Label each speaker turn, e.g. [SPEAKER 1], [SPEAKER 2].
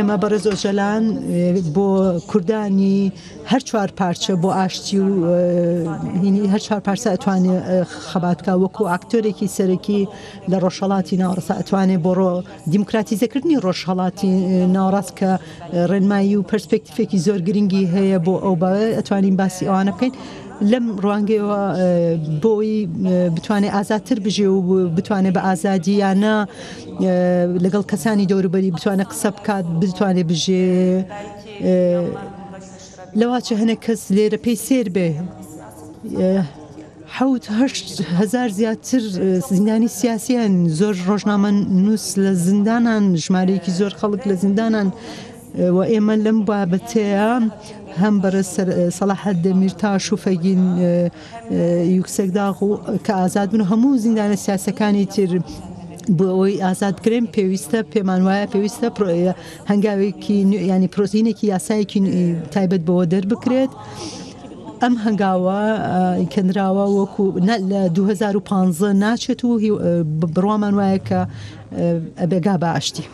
[SPEAKER 1] ئێمە بەڕێز ئۆجەلان بۆ کوردانی هەر چوار پارچە بۆ ئاشتی و هینی هەر چوار پارچە ئەتوانێ خەبات بکا وەکو ئاکتۆرێکی سەرەکی لە ڕۆژهەڵاتی ناوەڕاست ئەتوانێ بۆ ڕۆ دیموکراتیزەکردنی ڕۆژهەڵاتی ناوەڕاست کە ڕێنمایی و پەرسپێکتیفێکی زۆر گرنگی هەیە بۆ ئەو ئەتوانین باسی ئەوانە بکەین لەم ڕوانگەیەوە بۆی بتوانێت ئازادتر بژێ و بتوانێت بە ئازادیانە لەگەڵ کەسانی دەوروبەری بتوانێت قسە بکات بتوانێت بژێ لەواچە هەنێک کەس لێرە پێی سێر بێ 7-8 هەزار زیاتر زیندانی سیاسیان زۆر ڕۆژنامە نووس لە زیندانان ژمارەیەکی زۆر خەڵک لە زیندانان و ئێمە لەم بابەتەیە هەم بەڕێز سەڵاحەد دەمیرتاش و فەگین یوکسەکداغ و کە ئازاد بن و هەموو زیندانە سیاسەکانی تر بۆ ئەوەی ئازاد بکرێن پێویستە پێمان وایە پێویستە هەنگاوێکی ینی پرۆسینێکی یاسایەکی تایبەت بەوە دەربکرێت. ئەم هەنگاوە کەنراوە وەکو لە 2015 ناچێت و بڕوامان وایە کە ئەبێگا بە ئاشتی.